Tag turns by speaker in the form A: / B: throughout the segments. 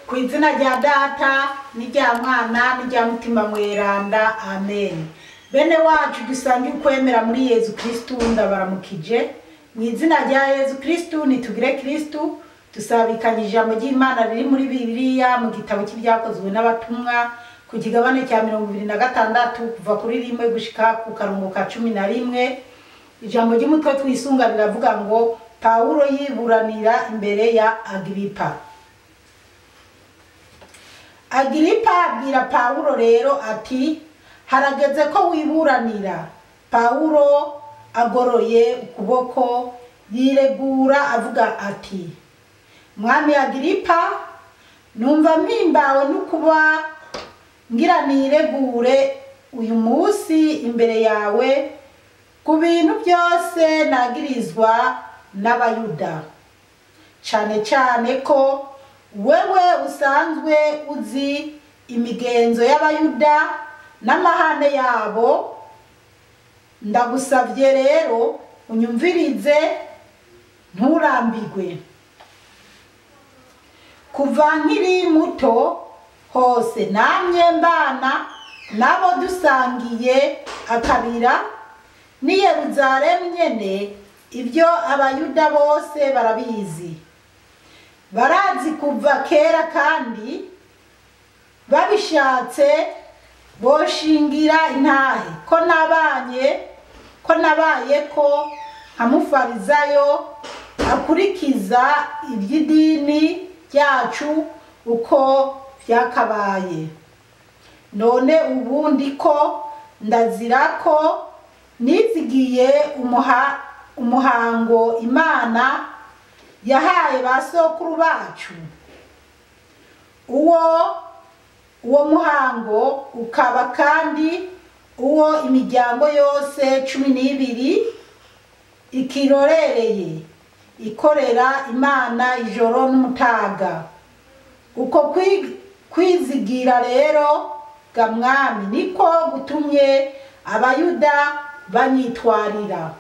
A: Ku izina rya Data n'irya Mwana n'irya Mutima Mweranda, amen. Bene wacu dusange ukwemera muri Yezu Kristu, ndabaramukije mu izina rya Yezu Kristu. Nitugire Kristu. Dusabikanye ijambo ry'Imana riri muri Bibiliya mu gitabo cy'Ibyakozwe n'Abatumwa, ku kigabane cya 26, kuva kuri 1 gushika ku karongo ka 11. Ijambo ry'umutwe twisunga riravuga ngo: Pawulo yiburanira imbere ya Agiripa. Agiripa abwira Pawulo rero ati: "Harageze ko wiburanira." Pawulo agoroye ukuboko yiregura avuga ati: "Mwami Agiripa, numva mpimbawe n'ukuba ngira niregure uyu munsi imbere yawe ku bintu byose nagirizwa n'Abayuda, cane cane ko wewe usanzwe uzi imigenzo y'Abayuda n'amahane yabo. Ndagusavye rero unyumvirize, nturambigwe. Kuva nkiri muto hose namye mbana nabo dusangiye akabira n'i Yeruzalemu nyene. Ibyo Abayuda bose barabizi, barazi kuva kera, kandi babishatse boshingira intahe ko nabaye ko nka mufarizayo akurikiza iby'idini ryacu uko byakabaye. None ubu ndiko ndazira ko nizigiye umuhango Imana yahaye ba sokuru bacu, uwo muhango ukaba kandi uwo imiryango yose 12 ikirorereye ikorera Imana ijoro n'umutaga. Uko kwizigira rero, ga mwami, niko gutumye Abayuda banyitwarira.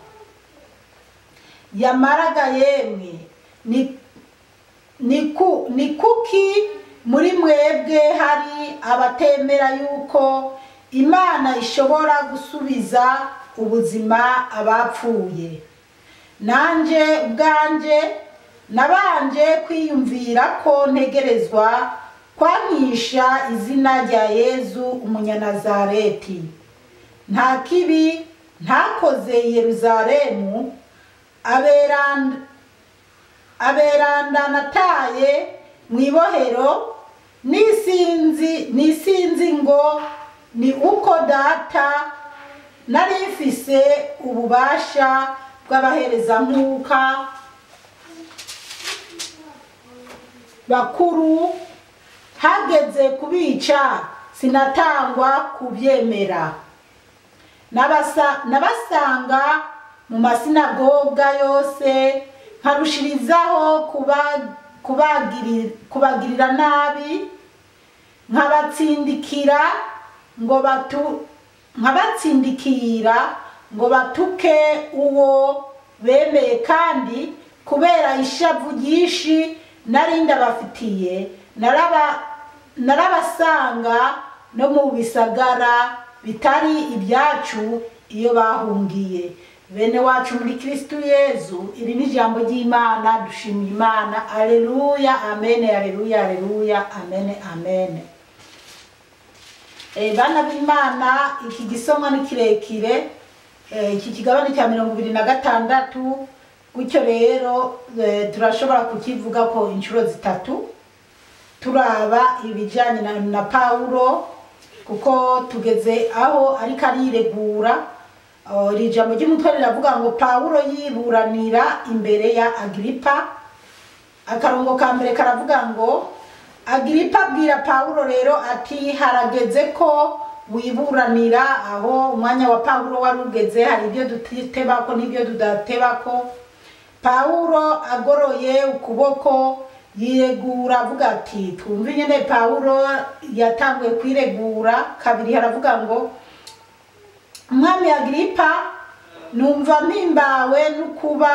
A: Yamaraga yemwe, ni kuki muri mwebwe hari abatemera yuko Imana ishobora gusubiza ubuzima abapfuye? Nanje ubwanje nabanje kwiyumvira ko ntegerezwa kwankisha izina rya Yezu Umunyanazareti. Nta kibi ntakoze i Yeruzalemu. Aberanda nataye mw'ibohero nisinzi ngo ni uko data nari mfise ububasha bw'abaherezamwuka bakuru, hageze kubica sinatangwa kubyemera. Nabasanga mu masinagoga yose, nkarushirizaho kubagirira nabi, nkabatsindikira ngo batuke uwo bemeye. Kandi kubera ishavu ryinshi nari ndabafitiye, narabasanga no mu bisagara bitari ibyacu iyo bahungiye. Bene wacu muri Kristu Yezu, iri ni ijambo ry'Imana. Dushimiye Imana. Aleluya, amene, aleluya, aleluya, amene, amene. Bana b'Imana, iki gisomwa ni kirekire, iki kigabane cya 26. Gutyo rero turashobora kukivuga ko inshuro zitatu, turaba ibijyanye na Pawulo, kuko tugeze aho ariko ariregura. Oh, iri jambo ry'umutwe riravuga ngo: Pawulo yiburanira imbere ya Agiripa. Akarongo ka mbere karavuga ngo: Agiripa abwira Pawulo rero ati: "Harageze ko wiburanira." Aho umwanya wa Pawulo wari ugeze, hari ibyo dutebako n'ibyo tudatebako. Pawulo agoroye ukuboko yiregura avuga ati, twumve nyene Pawulo yatanguye kwiregura. Kabiri haravuga ngo: "Umwami Agiripa, numva mpimbawe n'ukuba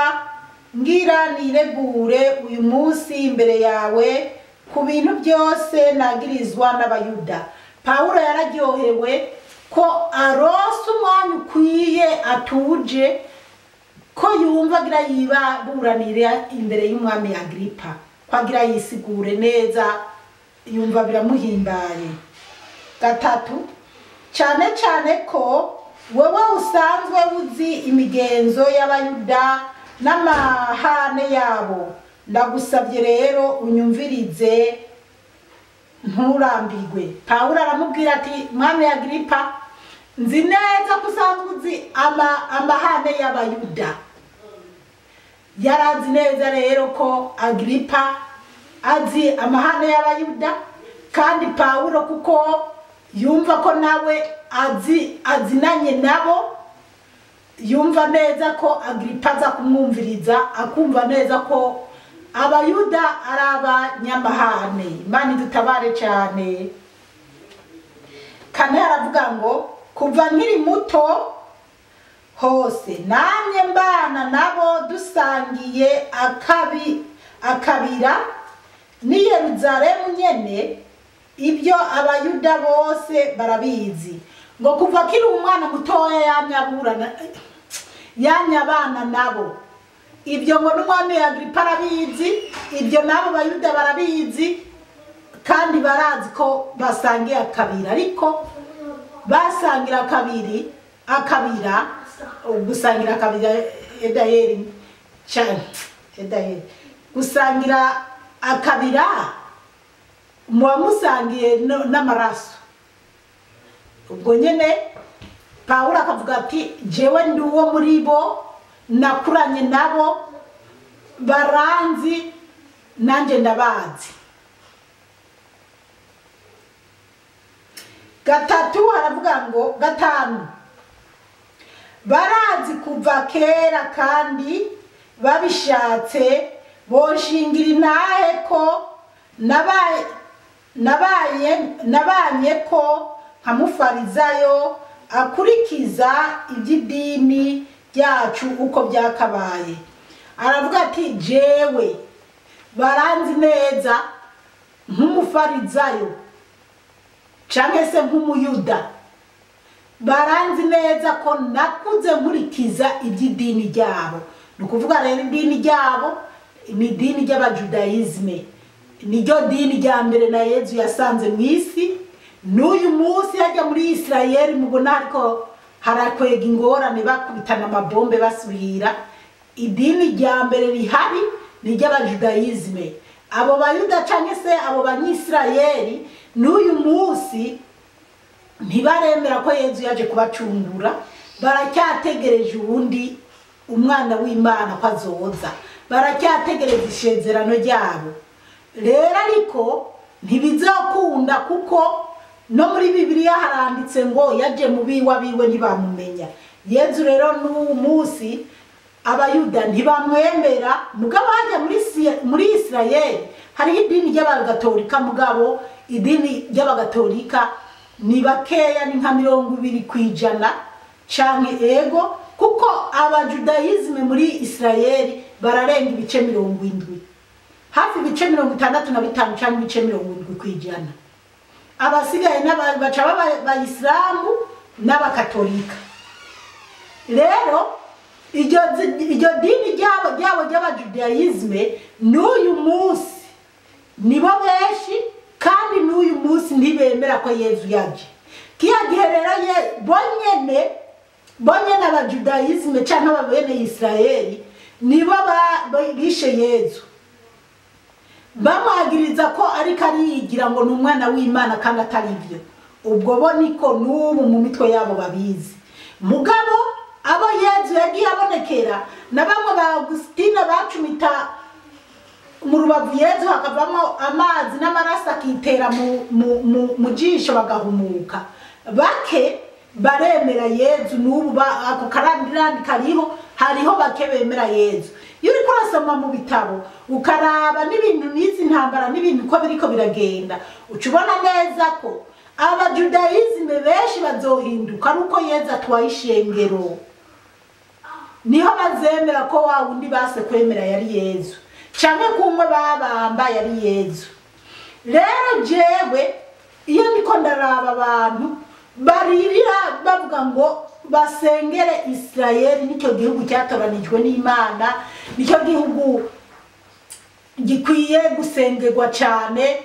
A: ngira niregure uyu munsi imbere yawe." ku bintu byose nagirizwa n'Abayuda. Pawulo yararyohewe ko aronse umwanya ukwiye atuje, ko yumva agira yibaburanira imbere y'umwami Agripa, ko agira yisigure neza, yumva biramuhimbaye. 3, cyane cyane ko wewe usanzwe uzi imigenzo y'Abayuda n'amahane yabo, ndagusabye rero unyumvirize nturambirwe. Pawulo aramubwira ati mwami Agripa, nzi neza ko usanzwe uzi amahane y'Abayuda. Yarazi neza rero ko Agripa azi amahane y'Abayuda, kandi Pawulo kuko yumva ko nawe azi azinanye nabo, yumva neza ko Agripa aza kumwumviriza, akumva neza ko Abayuda ari abanyamahane. Imana idutabare cyane. 4 aravuga ngo kuva nkiri muto hose namye mbana nabo dusangiye akabira ni Yerusalemu nyene, ibyo Abayuda bose barabizi. Ngo kuva kiri umwana mutoya yamye abana nabo, ibyo ngo n'umwami Agripa arabizi, ibyo nabo Bayuda barabizi, kandi barazi ko basangiye akabira. Ariko basangira akabira gusangira akabira edayeri cyane edayeri gusangira akabira muba musangiye n'amaraso. Ubwo nyene Pawulo akavuga ati jewe ndi uwo muri bo, nakuranye nabo, baranzi nanjye ndabazi. 3 aravuga ngo 5, barazi kuva kera kandi babishatse boshingira intahe ko nabanye ko nka mufarizayo akurikiza iby'idini ryacu uko byakabaye. Aravuga ati jewe baranzi neza nk'umufarizayo canke se nk'umuyuda, baranzi neza ko nakuze nkurikiza iby'idini ryabo. Ni ukuvuga rero idini ryabo ni idini ry'abajudayizme, niryo dini rya mbere na Yezu yasanze mu isi. N'uyu munsi hajya muri Israel mubona ariko harakwega ingorane, bakubitana amabombe basubira. Idini rya mbere rihari ni ry'abajudayizme. Abo bayuda canke se abo banyisirayeli n'uyu munsi ntibaremera ko Yezu yaje kubacungura, baracyategereje uwundi umwana w'Imana ko azoza, baracyategereza isezerano ryabo. Rero ariko ntibizokunda, kuko no muri Bibiliya haranditse ngo yaje mu biwa biwe ntibamumenya. Yezu rero n'uyu munsi Abayuda ntibamwemera. Mugabo hajya muri Israel hariho idini ry'Abagatolika, mugabo idini ry'Abagatolika ni bakeya, ni nka 20% canke ego, kuko abajudayizme muri Israel bararenga ibice 70, hafi ibice 65 canke ibice 70%. Abasigaye baca b'Abayisilamu n'Abakatolika. Rero iryo dini ryabo ry'abajudayizme n'uyu munsi nibo benshi, kandi n'uyu munsi ntibemera ko Yezu yaje. Kiya gihe rero bonyene abajudayizme canke ababene Israeli nibo bishe Yezu, bamwagiriza ko ariko ariyigira ngo ni umwana w'Imana kandi atari byo. Ubwo bo niko n'ubu mu mitwe yabo babizi. Mugabo abo Yezu yagiye abonekera na bamwe ba Augustina bacumita mu rubavu Yezu hakavamo amazi n'amaraso akitera mu jisho bagahumuka. Bake baremera Yezu n'ubu ako karandirandi kariho, hariho bake bemera Yezu. Iyo uriko urasoma mu bitabo ukaraba n'ibintu n'izi ntambara n'ibintu uko biriko biragenda, uca ubona neza ko abajudayizme benshi bazohinduka ari uko Yezu atwaye ishengero. Niho bazemera ko wa wundi base kwemera yari Yezu, canke kumwe babamba yari Yezu. Rero jewe iyo ndiko ndaraba abantu baririra bavuga ngo basengere Israeli, nicyo gihugu cyatoranijwe n'Imana, nicyo gihugu gikwiye gusengerwa cyane.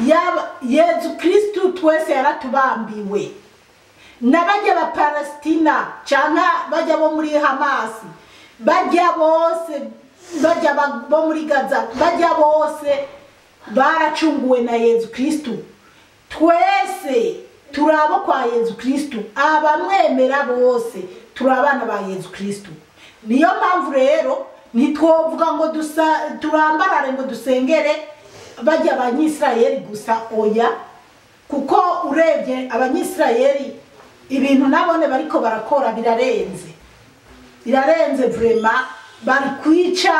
A: Yaba Yezu Kristu twese yaratubambiwe, n'abajya ba Palestina cyangwa bajya bo muri Hamas, bajya bose, bajya bo muri Gaza, bajya bose baracunguwe na Yezu Kristu. Twese turabo kwa Yezu Kristu, abamwemera bose turabana ba Yezu Kristu. Niyo mpamvu rero ntitwovuga ngo turambarare ngo dusengere bajya abanyisirayeli gusa, oya, kuko urebye abanyisirayeli ibintu nabone bariko barakora birarenze, birarenze vraiment. Bari kwica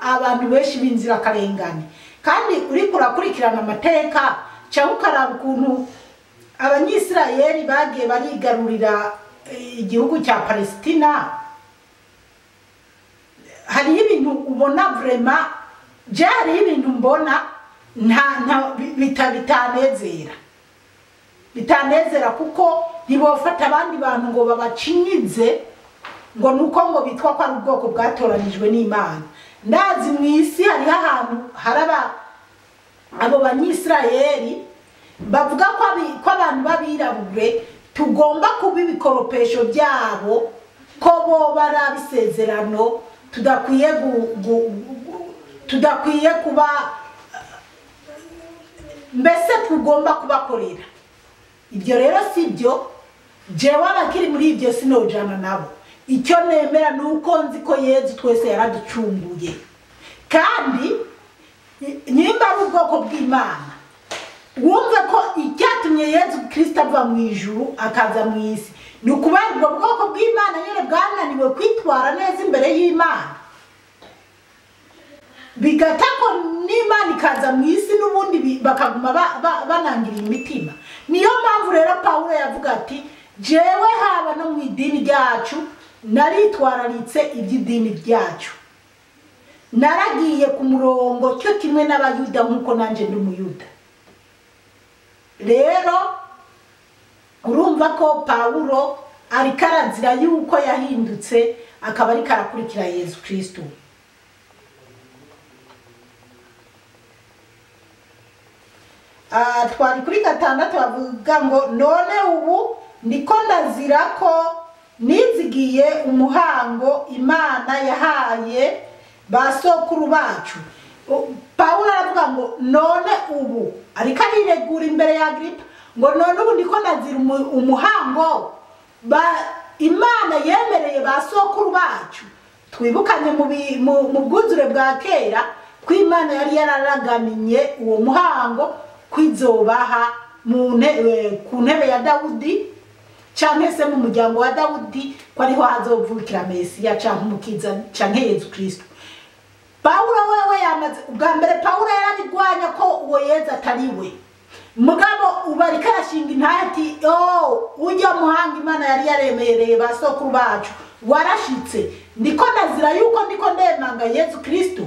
A: abantu benshi b'inzirakarengane. Kandi uriko urakurikirana amateka cyangwa ukaraba ukuntu abanyisirayeli bagiye barigarurira igihugu cya Palestina, hariho ibintu ubona vraiment, je hariho ibintu mbona nta bitanezera, bitanezera, kuko ntibofata abandi bantu ngo babacinyize ngo nuko ngo bitwa ko ari ubwoko bwatoranijwe n'Imana. Ndazi mu isi hariho ahantu haraba abo banyisirayeli bavuga ko abantu b'abirabure tugomba kuba ibikoropesho byabo, ko bo bari abisezerano, tudakwiye kuba, mbese tugomba kubakorera. Ibyo rero si byo. Jewe abakiri muri ibyo sinojana nabo. Icyo nemera ni uko nzi ko Yezu twese yaraducunguye, kandi nimba ari ubwoko bw'Imana, wumve ko icyatumye Yezu Kristo ava mu ijuru akaza mu isi ni ukubera ubwo bwoko bw'Imana nyine bwananiwe kwitwara neza imbere y'Imana, bigata ko n'Imana ikaza mu isi n'ubundi bakaguma banangiriye imitima. Niyo mpamvu rero Pawulo yavuga ati: "Jewe haba no mu idini ryacu naritwararitse iby'idini ryacu, naragiye ku murongo cyo kimwe n'Abayuda nk'uko nanjye ndi Umuyuda." Rero urumva ko Pawulo ariko arazira yuko yahindutse, akaba ariko arakurikira Yezu Kristo. Twari kuri gatandatu, bavuga ngo: "None ubu ndiko ndazira ko nizigiye umuhango Imana yahaye ba sokuru bacu?" Pawulo aravuga ngo none ubu, ariko ariregura imbere ya Agiripa, ngo none ubu ndiko ndazira umuhango ba Imana yemereye ba sokuru bacu. Twibukanye mu bwuzure bwa kera ko Imana yari yararaganiye uwo muhango kwizobaha ku ntebe ya Dawudi canke se mu muryango wa Dawudi, ko ariho hazovukira Mesiya canke Umukiza canke Yezu Kristo. Pawulo wewe yamaze, ubwa mbere Pawulo yarabigwanya ko uwo Yezu atari we, mugabo ubu ariko arashinga intahe ati: "Oh, ujya muhanga Imana yari yaremereye ba sokuru bacu warashitse, ndiko ndazira yuko ndiko ndemanga Yezu Kristo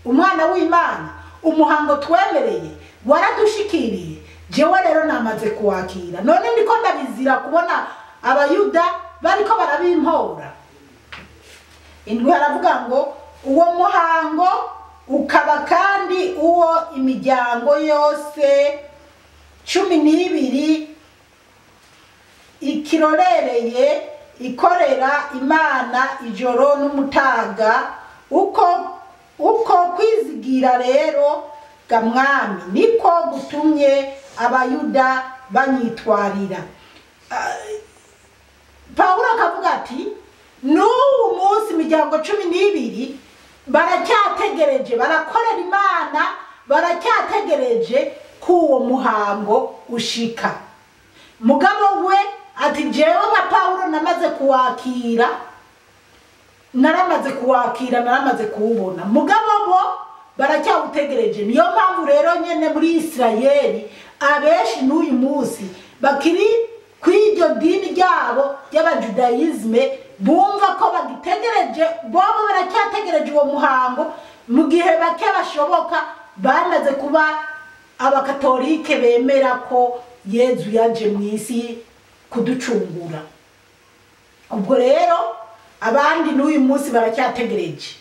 A: umwana w'Imana. Umuhango twemereye waradushikiriye, jewe rero namaze kuwakira, none ndiko ndabizira kubona Abayuda bariko barabimpora." Indwi aravuga ngo: "Uwo muhango ukaba kandi uwo imiryango yose 12 ikirorereye ikorera Imana ijoro n'umutaga. Uko kwizigira rero ga mwami niko gutumye Abayuda banyitwarira." Pawulo akavuga ati: "N'uwu munsi imiryango 12 baracyategereje, barakorera Imana, baracyategereje ko uwo muhango ushika." Mugabo we ati: "Jewe nka Pawulo namaze kuwakira, naramaze kuwakira, naramaze kuwubona, mugabo bo baracyawutegereje." Niyo mpamvu rero nyene muri Isirayeli abenshi n'uyu munsi bakiri kw'iryo dini ryabo ry'abajudayizme, bumva ko bagitegereje, bobo baracyategereje uwo muhango, mu gihe bake bashoboka. bamaze kuba abakatolike bemera ko Yezu yaje mu isi kuducungura. Ubwo rero abandi n'uyu munsi baracyategereje.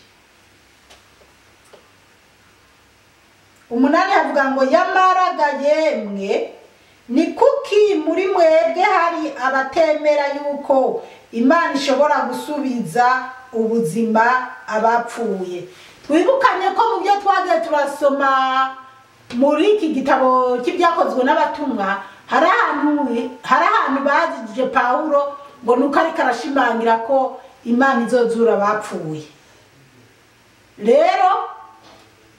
A: 8 havuga ngo yamaraga yemwe ni kuki muri mwebwe hari abatemera yuko Imana ishobora gusubiza ubuzima abapfuye. Twibukanye ko mu byo twagiye turasoma muri iki gitabo cy'ibyakozwe n'abatumwa, hari ahantu bazije Pawulo ngo nuko ariko arashimangira ko Imana izozura abapfuye. Rero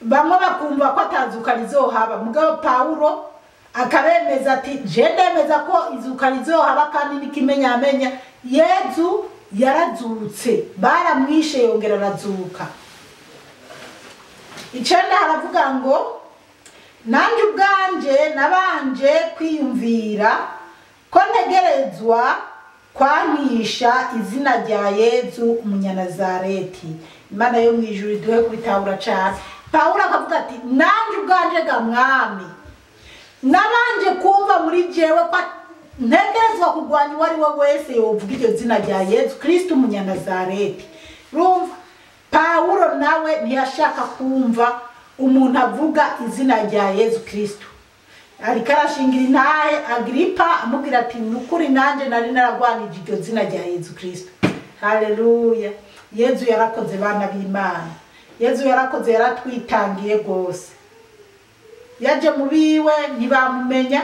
A: bamwe bakumva ko atazuka rizohaba, mugabo Pawulo akabemeza ati je ndemeza ko izuka rizohaba kandi n'ikimenyamenya Yezu yarazutse, baramwishe yongera arazuka. 9 haravuga ngo nanjye ubwanje nabanje kwiyumvira ko ntegerezwa kwankisha izina rya Yezu umunyanazareti. Imana yo mu ijuru iduhe kubitahura cyane. Pawulo akavuga ati nanjye ubwanje ga mwami nabanje kumva muri jewe ko ntegerezwa kurwanya uwo ari we wese yovuga iryo zina rya Yezu Kristo umunyanazareti. Urumva Pawulo nawe ntiyashaka kumva umuntu avuga izina rya Yezu Kristo. Ariko arashingira intahe Agripa amubwira ati nukuri nanje nari naragwanije iryo zina rya Yezu Kristo. Haleluya. Yezu yarakoze bana b'Imana. Yezu yarakoze, yaratwitangiye gose. Yaje mu biwe ntibamumenya,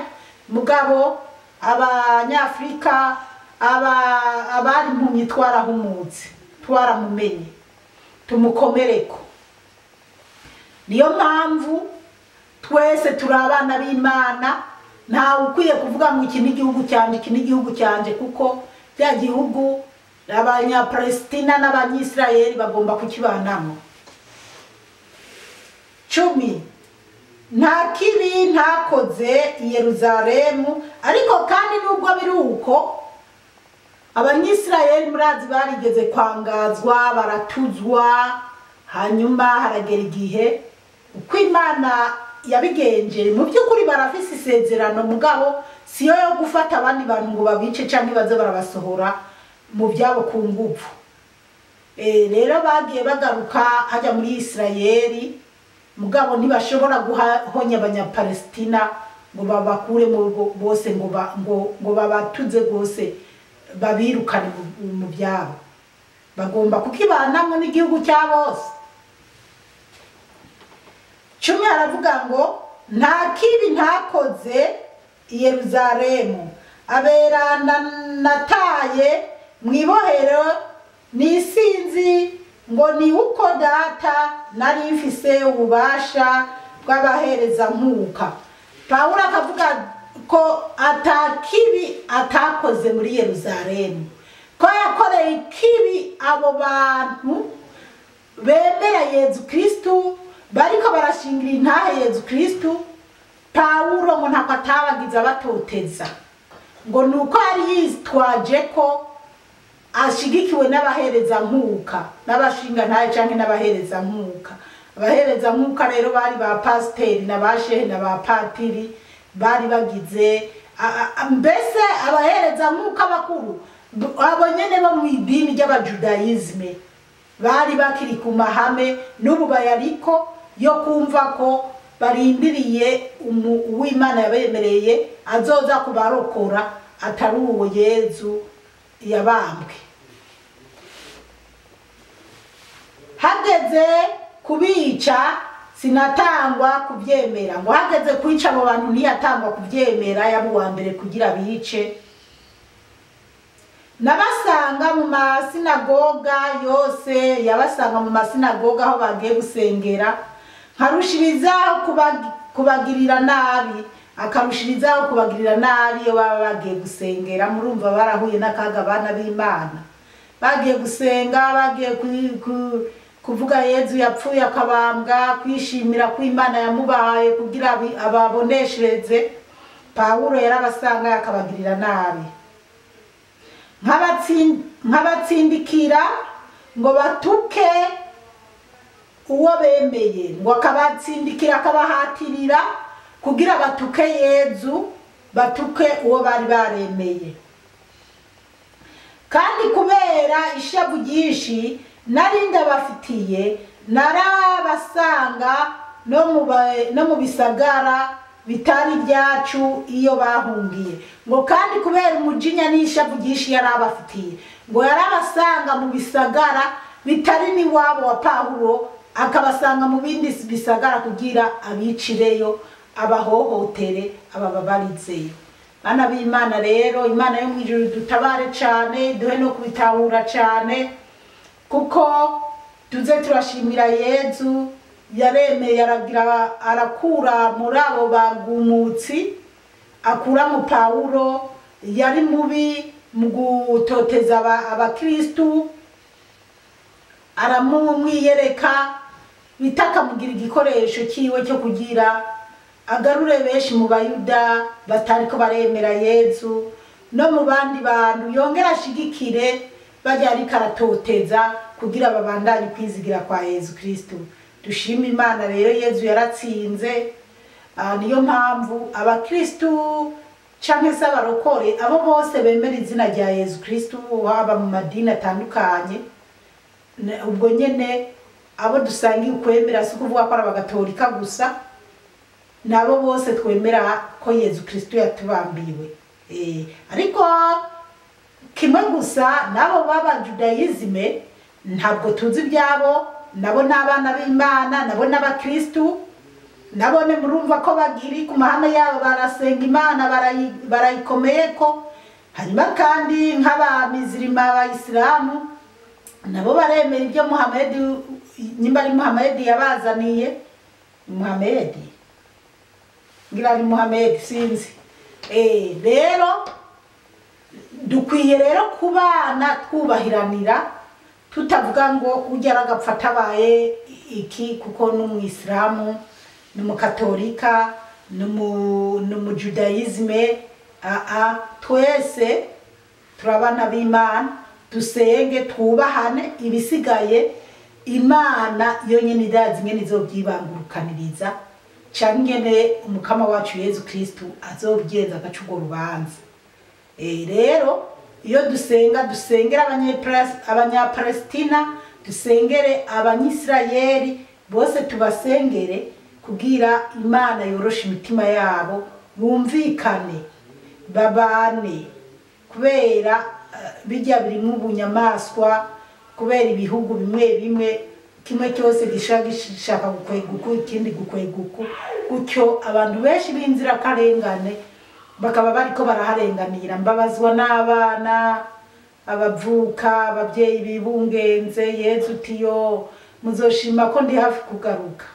A: mugabo abanyafrika abari impumyi twarahumutse, twaramumenye, tumukomereko. Niyo mpamvu twese turi abana b'Imana, ntawe ukwiye kuvuga ngo iki ni igihugu cyanje, iki ni igihugu cyanje, kuko bya gihugu abanyapalestina n'abanyisirayeli bagomba kukibanamo. 10 nta kibi ntakoze i Yerusalemu. Ariko kandi nubwo biri uko, abanyisirayeli murazi barigeze kwangazwa, baratuzwa, hanyuma haragera igihe uko Imana yabigenje mu by'ukuri barafise isezerano, mugabo siyo yo gufata abandi bantu ngo babice canke baze barabasohora mu byabo ku nguvu. Rero bagiye bagaruka hajya muri Isirayeli, mugabo ntibashobora guhonya abanyapalestina ngo babakure mu bose, ngo babatuze gose babirukane mu byabo. Bagomba kukibanamwo n'igihugu cya bose. 10 aravuga ngo nta kibi ntakoze i Yerusalemu, aberanda nataye mwibohero nisinzi ngo ni uko data nari mfise ububasha bw'abahereza nkuka. Pawulo akavuga ko atakibi atakoze muri Yerusalemu, ko yakoreye ikibi abo bantu bemera Yezu Kristo, bariko barashingira intahe Yezu Kristo. Pawulo ngo ntako atabagiza abatoteza, ngo nuko yari yitwaje ko ashigikiwe n'abahereza nkuka, n'abashinga ntahe canke n'abahereza nkuka. Abahereza nkuka rero bari ba pasiteri n'abashehe n'aba patiri, bari bagize mbese abahereza nkuka bakuru abo nyene bo mu idini ry'abajudayizme bari bakiri ku mahame n'ubu bayariko yo kumva ko barindiriye uw'Imana yabemereye azoza kubarokora, atari uwo Yezu yabambwe. Hageze kubica sinatangwa kubyemera, ngo hageze kwica abo bantu ntiyatangwa kubyemera, yaba uwa mbere kugira bice. Nabasanga mu masinagoga yose, yabasanga mu masinagoga aho bagiye gusengera, nkarushirizaho kubagirira nabi, akarushirizaho kubagirira nabi iyo baba bagiye gusengera. Murumva barahuye n'akaga abana b'Imana, bagiye gusenga, bagiye kuvuga Yezu yapfuye akabambwa, kwishimira ko Imana yamubaye kugira ababoneshereze. Pawulo yarabasanga akabagirira nabi, nkabatsindikira ngo batuke uwo bemeye, ngo akabatsindikira akabahatirira kugira batuke Yezu, batuke uwo bari baremeye. Kandi kubera ishavu ryinshi nari ndabafitiye, narabasanga no mu bisagara bitari byacu iyo bahungiye. Ngo kandi kubera umujinya n'ishavu ryinshi yarabafitiye, ngo yarabasanga mu bisagara bitari n'iwabo wa Pawulo, akabasanga mu bindi bisagara kugira abicireyo, abahohotere, abababarizeyo. Bana b'Imana rero, Imana yo mw'ijuru dutabare cane, duhe no kubitahura cane, kuko tuze turashimira Yezu yaremeye aragira arakura muri abo bagumutsi, akura mu Pawulo yari mubi mu gutoteza abakristu, aramumwiyereka bitakamugira igikoresho cyiwe cyo kugira agarure benshi mu Bayuda batariko baremera Yezu no mu bandi bantu, yongera ashigikire bajya ariko aratoteza kugira babandanye kwizigira kwa Yezu Kristo. Dushima Imana rero, Yezu yaratsinze. Niyo mpamvu abakristu canke se abarokore abo bose bemera izina rya Yezu Kristo, haba mu madini atandukanye, ubwo nyene abo dusangiye ukwemera, si ukuvuga ko ari abagatolika gusa, nabo bose twemera ko Yezu Kristo yatubambiwe. Ariko kimwe gusa nabo baba Judaisme ntabwo tuzi ibyabo, nabo n'abana b'Imana, nabo n'abakristu, nabo ne murumva ko bagiri ku mahame yabo, barasenga Imana, barayikomeyeko. Hanyuma kandi nk'abamizirima abayisilamu nabo baremera ibyo Muhammad, nimba ari Muhammad yabazaniye, Muhammad ngira ari Muhammad sinzi. Rero dukwiye rero kubana twubahiranira, tutavuga ngo ujya aragapfa atabaye iki, kuko n'umwisilamu, n'umukatolika, n'umujudayizme. Twese turabana b'Imana, dusenge twubahane, ibisigaye Imana yonyine irazi ingene izobyibangurukaniriza, canke ingene umukama wacu Yezu Kristo azobyenza agaca urwo rubanza. Rero iyo dusenga, dusengera abanyapalestina, dusengere abanyisirayeli bose, tubasengere kugira Imana yoroshe imitima yabo, bumvikane, babane, kubera bijya birimo ubunyamaswa, kubera ibihugu bimwe bimwe kimwe cyose gishaka gukweguka ikindi gukweguka, gutyo abantu benshi b'inzirakarengane bakaba bariko baraharenganira. Mbabazwa n'abana abavuka, ababyeyi bibungenze. Yezu utiyo muzoshima ko ndi hafi kugaruka,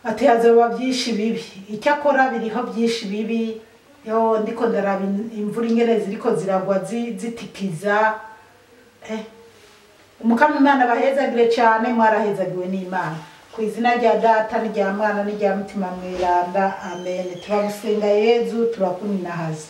A: ati hazoba byinshi bibi. Icyakora biriho byinshi bibi, yo ndiko ndaraba imvura ingene ziriko ziragwa zitikiza. Umukama Imana bahezagire cyane, mwarahezagiwe n'Imana. Ku izina rya Data n'irya Mwana n'irya Mutima Mweranda, amen. Turagusenga Yezu, turakuninahaza.